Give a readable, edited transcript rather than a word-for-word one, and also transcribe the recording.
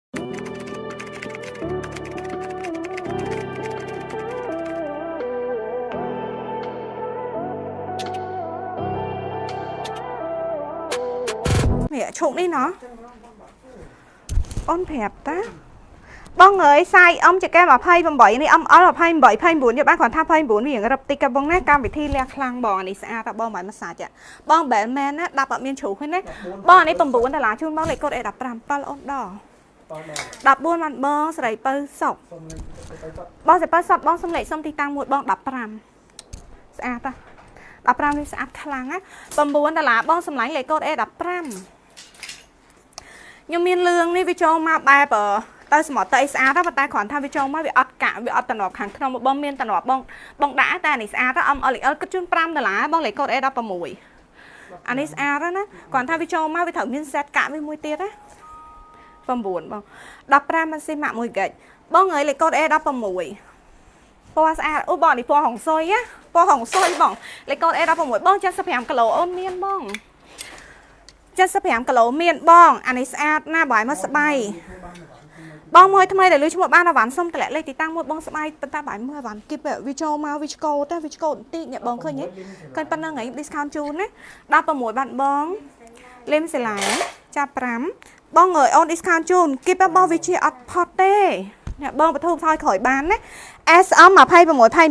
នេះឈុកនេះណោះអូនប្រាប់តាបងអើយសាយអមចកែ28នេះ ML 28 29យកបានគ្រាន់ថា29វារៀងរឹបតិចក៏បងណាកម្មវិធីលះខ្លាំងបងអានេះស្អាតតាបងមិនមកសាច់បងបែលមែនណាដាប់អត់មានជ្រុះទេណាបងអានេះ9ដុល្លារជូនបងលេខកូដ A15 7អូនដល់14បានបងស្រីពៅសុកបងស្រីពៅសុកបងសុំលេខសុំទីតាំងមួយបង15ស្អាតតា15នេះស្អាតខ្លាំងណា9ដុល្លារបងសម្លាញ់លេខកូដ A15 ខ្ញុំមានលឿងនេះវាចូលមកបែបទៅសមុទ្រទៅអីស្អាតប៉ុន្តែគ្រាន់ថាវាចូលមកវាអត់កាក់វាអត់តំណប់ខាងក្នុងបងមានតំណប់បងបងដាក់តែអានេះស្អាត M L L គិតជូន5ដុល្លារបងលេខកូដ A16 អានេះស្អាតណាគ្រាន់ថាវាចូលមកវាត្រូវមាន set កាក់វាមួយទៀតណា9បង15មិនស៊ីម៉ាក់មួយហ្គិចបងអើយលេខកូដ A16 ពណ៌ស្អាតអូបងនេះពណ៌ហុងស៊ុយណាពណ៌ហុងស៊ុយបងលេខកូដ A16 បង75គីឡូអូនមានបង75គីឡូមានបងអានេះស្អាតណាស់បើឲ្យមកស្បៃបងមួយថ្មីដែលលឺឈ្មោះបានអាវ៉ាន់សុំតម្លាក់លេខទីតាំងមួយបងស្បៃប៉ុន្តែបើឲ្យមើលអាវ៉ាន់គីបវាចូលមកវាឆ្កោទេវាឆ្កោបន្តិចអ្នកបងឃើញទេឃើញប៉ុណ្្នឹងហី discount ជូនណា16បានបងលឹមសាឡាចាប់5បងអើយអូន discount ជូនគីបបងវាជាអត់ផុតទេអ្នកបងបធូបថយក្រោយបានណា SM 26 27